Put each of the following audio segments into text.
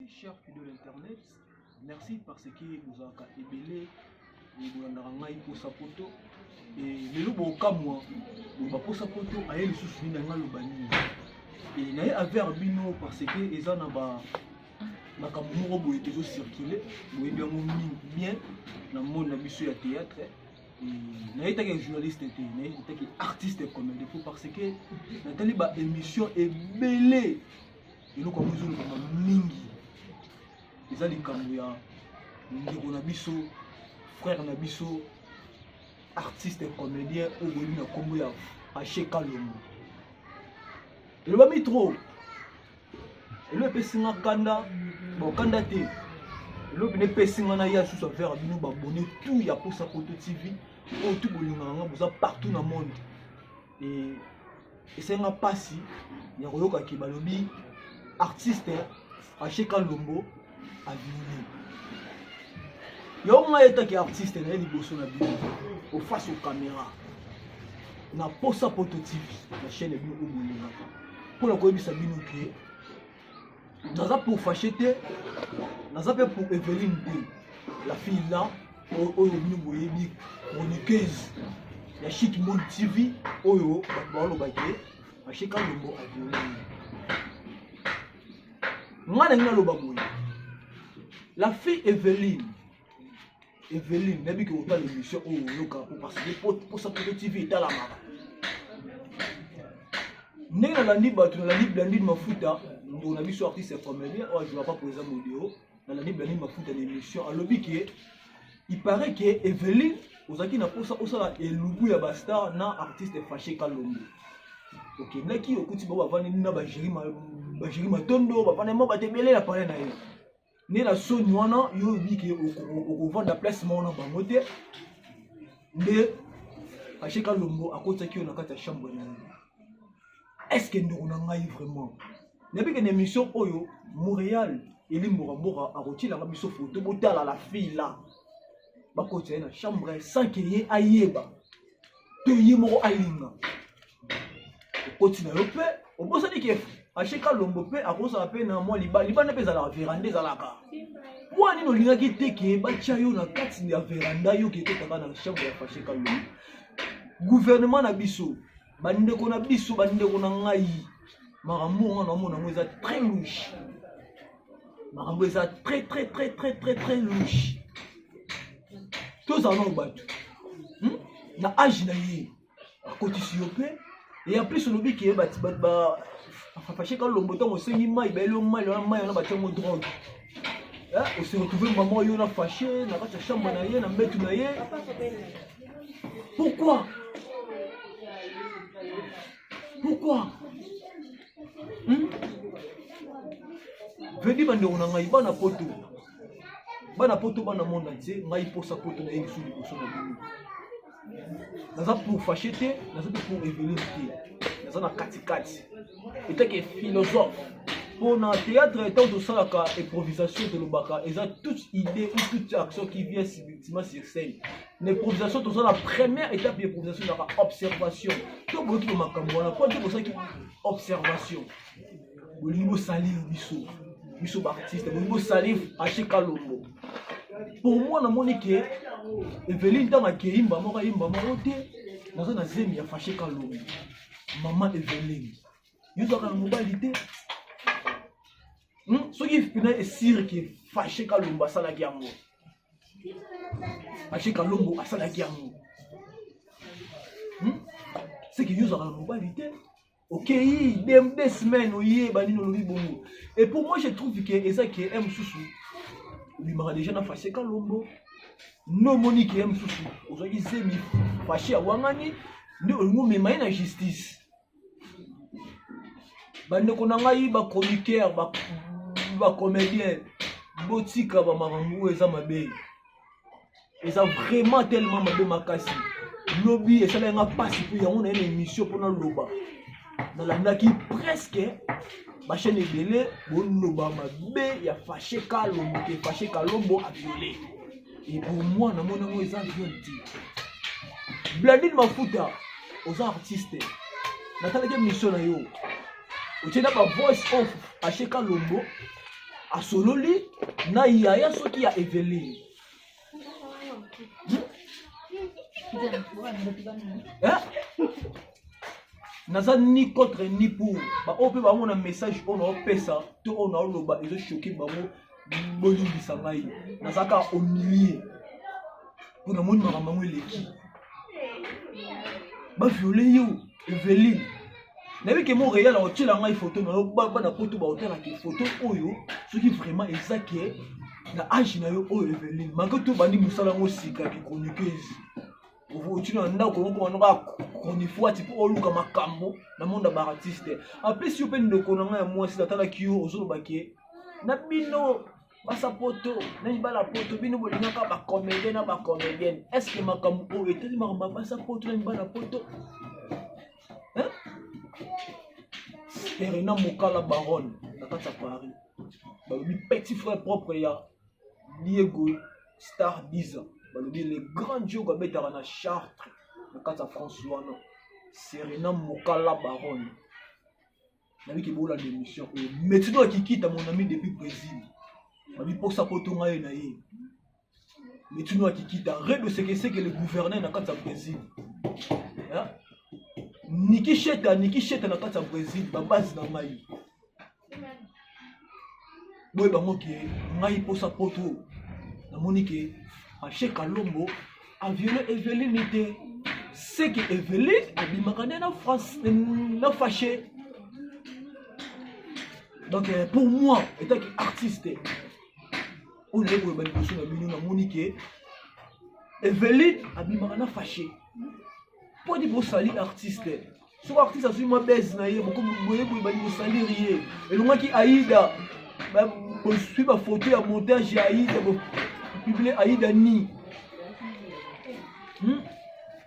Cher fidèle internet, merci parce que bozalaka ebele bolandaka ngai posa poto e lelo bokamwa boba posa poto aye lisusu nini nanga aloba nini e naye aver bino parce que eza na ba makambo moko boye ezocircule boyebi yango mingi bien na monde na biso ya théâtre naye taki journaliste te naye taki artiste comédien po parce que natali ba émission ebele eloko yango ezolobama mingi eza likambo ya ndeko na biso frère na biso artiste comédien oyo boyebi na nkombo ya Hache Kalombo elobami trop elo epesi nga kanda bon kanda te elo pene epesi nga na ya susu affaire bino babone tout ya posa poto tv oyo tout bolingaka nga boza partout na monde e esali nga mpasi ya koyoka ke balobi artiste Hache Kalombo aviole yango ngai etaki artiste na ye liboso na bino au face au caméra na posa poto tv na chaîne ya bino oyo bolingaka mpo na koyebisa bino ke naza pour Fache te, naza mpe pour Eveline te, la fille là oyo bino boyebi chroniqueuse ya Chic Monde TV oyo bato baoloba ke Fache Kalombo aviole ngai. Nalingi naloba boye, la fille Eveline, Eveline nayebi ke otala émission oyo oyoka po parce que posa poto tv etalamaka ndenge nalandi bato. Nalandi Blandine Mafuta, ndeko na biso artiste ya comédien oyo ajoua pa président Modeo. Nalandi Blandine Mafuta na émission, alobi ke il paraît ke Eveline ozalaki na mposa osala elubu ya bastar na artiste Fache Kalombo. Okendaki, okuti bango bavandi na bagéri Matondo, bavandi mo bato ebele na palais na ye. Nde na soni wana yo oyebi ke okovanda place moko na bango te, nde Fache Kalombo akotisaki yo na kati ya chambre na ye. Est ce que ndeko na ngai vraiment nayebi ke na émission oyo Montréal eli mboka mboka akotielanga biso foto, botala la fille là, bakotisa ye na chambre sans ke ye ayeba to ye moko alinga. Okoti na yo mpe obosani ke Hache Kalombo mpe akozala mpe na mwa libanda mpe ezalaka veranda ezalaka mwa nini. Olingaki te ke batya yo na kati ya veranda, yo ke ekotaka na chambre ya Fache Kalombo. Gouvernement na biso, bandeko na biso, bandeko na ngai, makambo nga namona yango eza très louche, makambo eza très très très très très très louche. Tozala nao bato Na age na ye akotisi yo mpe, et en plus olobi ke Fache Kalombo ntango osengi mai, bayeli yo mai wana, mai wana batiango drogue. Ose retrouve mama yo na Fache na kati ya chambre na ye, na mbetu na ye. Pourquoi, pourquoi, Vedi bandeko na ngai, bana poto, bana poto, bana monde entier, ngai posa poto na ye lisu liboso na bino. Naza pour Fache te, naza mpe pour Eveline te, naza na katikati etake philosophe. Mpo na théâtre, ntango tosalaka improvisation, tolobaka eza toute idée ou toute action qui vient subitement sur scène. Na improvisation toza na première étape ya improvisation, ezalaka observation. To boyoki bamakambo wana mpo te bosalaki observation, bolingi bosalir biso, biso baartiste, bolingi bosalir Hache Kalombo. Pour moi, namoni ke Eveline ntango akeyimba moko, ayimba moko te, naza na zemi ya Fache Kalombo. Mama Eveline, yo ozalaka na mobali te? Soki mpena esire ke Fache Kalombo asalaki yango, Fache Kalombo asalaki yango, Seke yo ozalaka na mobali te, okei 2 semaines, oyeba nini olobi bongo. Et pour moi, je trouve ke eza ke e mosusu obimaka déjà na Fache Kalombo, nde omoni ke ye mosusu ozwaki zemi, Fache awangani, nde olingi omema ye na justice. Bandeko na ngai bachroniqueur, bacomédien, botika bamakambo oyo, eza mabe, eza vraiment tellement mabe makasi. Lobi esalaki nga mpasi mpo yango na ye na émission mpo naloba. Nalandaki presque bachaîne ebele, boloba mabe ya Fache Kalombo, ke Fache Kalombo aviole. Et pour moi, namoni yango eza viol te. Blandine Mafuta, oza artiste, natalaki émission na yo, otie na ba voice off Hache Kalombo. Asololi na yaya soki ya Eveline. Eh? Naza ni contre ni pour. Ba oyo pe bango na message oyo naopesa to oyo naoloba ezo choquer bango, bolimbisa ngai. Naza kaka au milieu. Mpo namoni makambo yango eleki. Ba violer yo Eveline. Nayebi ke Montréal akotiela ngai photo na yo, bana poto bakotalaka photo oyo soki vraiment eza ke na age na yo oyo Eveline, malgré tout bandi mosala yango sika ki chroniqueuse, otina na ndako moko wana kaka chronifuati mpo oluka makambo na monde ya baartiste. Apesi yo mpe ndeko na ngai ya mwasi, natalaki yo ozoloba ke na bino basa poto na mibala poto, bino bolingaka bacomédien na bacomédienne. Est ce que makambo oyo etali makambo ya basa poto na mibala poto? Serena Mokala Baron na kati ya Paris, balobi petit frère propre ya Diego Star 10, balobi le grand Diogo abetaka na Chartres na kati ya France wana. Serena Mokala Baron, nabiki bolanda émission oyo. Metino Akikita, mon ami depuis Brésil, babi posa poto ngai na ye. Metino Akikita, Redo Sekeseke le gouverneur na kati ya Brésil, Niki Sheta, Niki Sheta na kati ya Brésil, babase na ngai boye bango ke ngai posa poto. Namoni ke Ache Kalombo aviole Eveline te, c'est que Eveline abimaka nde na France na Faché. Donc pour moi etaki artiste oyo naye koyeba liboso na bino, namoni ke Eveline abimaka na Faché. Mpo ni bosali artiste, soki artiste azwi mwa base na ye, boye boye bali kosaliri ye. Elongaki Aida, boswi bafoto ya montage ya Aida, bopublie Aida ni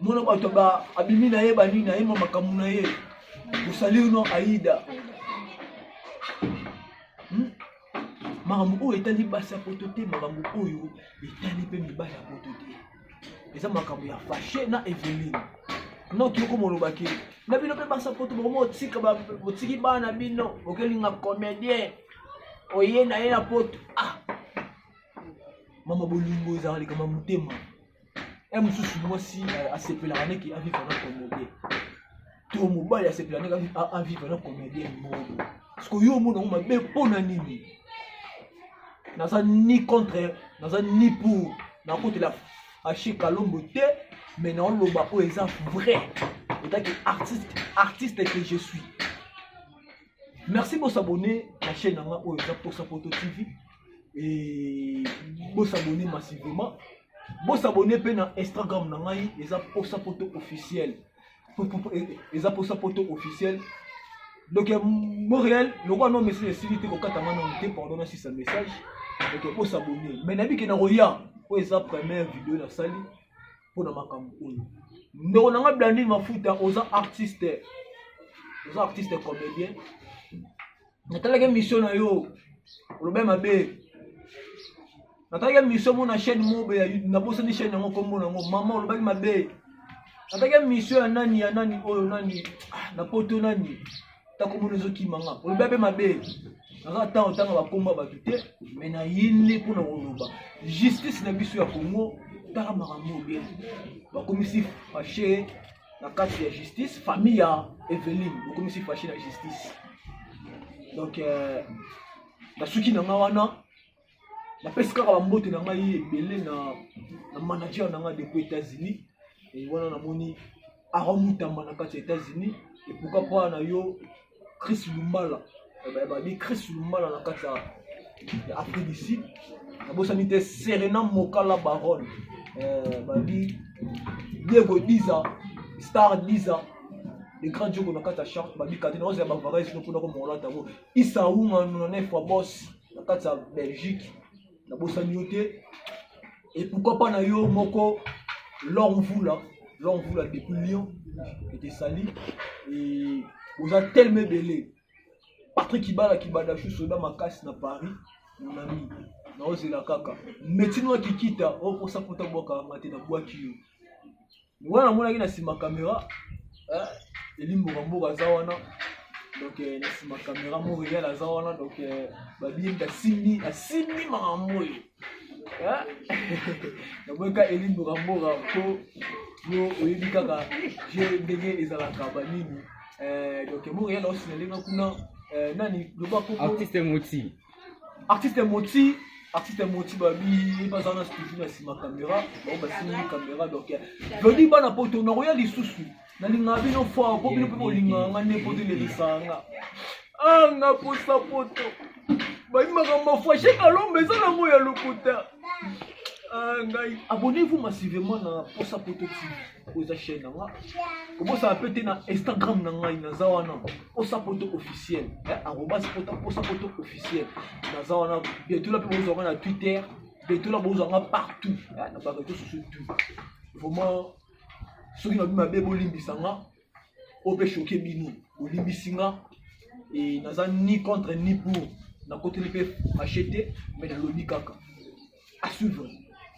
mona bato abimi na ye banini na ye mwa makambo na ye, kosaliri no Aida. Makambo oyo etali basi ya poto te, makambo oyo etali mpe mibali ya poto te, eza makambo ya Faché na Eveline. Noki okoma olobaki na bino mpe basa poto, bokoma otika botiki bana bino, bokelinga comédien oye na ye na poto. Ah mama, bolingo ezalaka likambo ya motema. E mosusu mwasi asepelaka neki avivre na comédien, to mobali asepelaka neki avivre na comédien moko. Siko yo omona yango mabe mpo na nini? Naza ni contre, naza ni pour, nakotela Ache Kalombo te, mais naoloba oyo eza vrai etaki artiste, artiste que je suis. Merci, bosabonner na chaîne nanga oyo eza Posa Poto TV et bosabonner massivement. Bosabonner mpe na Instagram na ngai, eza Posa Poto officiel, eza Posa Poto officiel. Donc Montréal lokola no message esili te, kokata nga nano te, pardon, nasisa message. Donc bosabonner, mais nayebi ke na koya oyo eza première video nasali mpona makambo oyo. Ndeko na nga Blandine Mafuta, oza artiste, oza artiste comédien. Natalaki émission na yo, olobai mabe. Natalaki émission mo na chaîne mobe, nabosani chaîne yango, kombo nango. Mama, olobaki mabe. Natalaki émission ya nani, ya nani oyo, nani na poto, nani takomona, ezokima nga. Olobi mpe mabe. Naza ntango otanga bakomba bato te, me naye nde mpona koloba justice na biso ya Congo. Tala makambo bien, bakomisi Faché na kati ya justice. Famille ya Eveline bokomisi Faché na justice. Donc nasuki na nga wana, napesi kaka bambote na ngai ebele na manager na ngai depuis États-Unis. E wana namoni Aron Mutamba na kati ya États-Unis. Et pourquoi pas na yo Chris Lumbala, babi Chris Lumbala na kati ya Afrique du Sud. Nabosani te Serena Mokala Baron, babi Diego Diza, Star Diza, le grand Diogo na kati ya Charte, babi kati na ozela bavarese no mpona komona tango Isa Unga nonane fois boss na kati ya Belgique. Nabosani yo te. Et pourquoi pas na yo moko Lor Mvula, Lor Mvula depuis Lyon ete sali. Et oza tellement ebele. Patrick Kibala Kibadashu, soda makasi na Paris, mon ami, naozela kaka metino akikita okosa pota bwaka nga te, nabwaki yo wana. Namonaki na nsima caméra, elimboka mboka aza wana. Donc na nsima caméra Montréal aza wana. Donc babiye asimbi asimbi makambo oyo. Naboyeka Eli Mbokamboka po yo oyebi kaka je ndenge ezalaka banini. Donc Montréal aosinale nga kuna nani loba kombo? Artiste Moti. Artiste Moti, artiste Moti, babi baza na studio na nsima caméra, bao basimbi caméra. Donc lodi bana poto, nakoya lisusu. Nalingaka bino fort po bino mpe bolingaka nga nde poto elelisaka nga. Anga posa poto bayi makambo fashe kalomba eza nango ya lokuta. Ngai, abonnez-vous massivement na Posa Poto TV oyo eza chaîne na nga. Kobosana mpe te na Instagram na ngai, naza wana Posa Poto officiel, arobase Posa Poto officiel, naza wana. Bientôt la mpe bozwanga na Twitter, bientôt la bozwanga partout na baréseaux sociaux tout. Vraiment, soki nabi mabe, bolimbisa nga. Oyo mpe choquer bino, bolimbisi nga. E naza ni contre ni pour, nakoteli mpe mache te, mais nalobi kaka. À suivre.